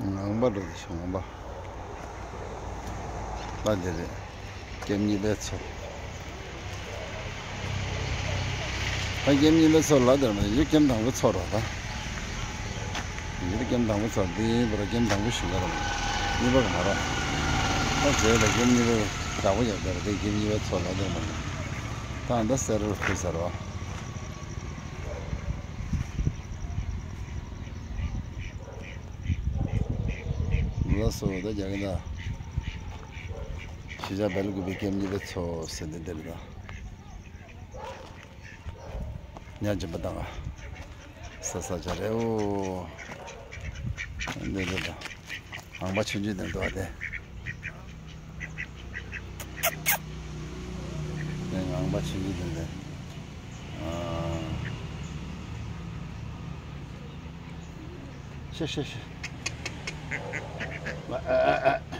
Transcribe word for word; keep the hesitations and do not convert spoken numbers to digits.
ངང་པ་འགྲོ་དེ་ཤོག་ངང་པ། ལ་དེ་རེད། ཀེམ་གཉིས་པའི་མཚོ། ད་ཀེམ་གཉིས་པའི་མཚོ་ལ་དེར་མ་ཡུལ་ཀེམ་དང་པོའི་མཚོ་རོ་ད། ཡུལ་ཀེམ་དང་པོའི་མཚོ་འདི་བར་ཀེམ་དང་པོ་ཞིག་ལ་རོ། གཉིས་པ་ག་མ་རོ། ད་རྗེས་ལ་ཀེམ་གཉིས་པའི་བདག་པོ་ཡོད་དེ་རེད་དེ་ཀེམ་གཉིས་པའི་མཚོ་ལ་དེར་མ་ཡུལ། ད་ཨ་ད་སེ་རར་ཁུལ་ཟེར་རོ། ལགས་སོ་ད་རྒྱ་གི་ད། ཤི་ཇ་བེལ་གུ་བི་ཀེམ་གཉིས་པའི་མཚོ་ཟེར་འདི་འདིར་ད། ཉ་སྦྱིན་པ་དང་། ས་ས་ཆ་རེ་འོ། འདི་འདི་ད། ངང་པ་ཆུང་ཆུང་དེ་འདུག་ཨ་དེ། དེ་ངང་པ་ཆུང་ཆུང་དེ་འདི། ཨ། ཤེ་ཤེ་ཤེ། ཨ་ཨ་ཨ།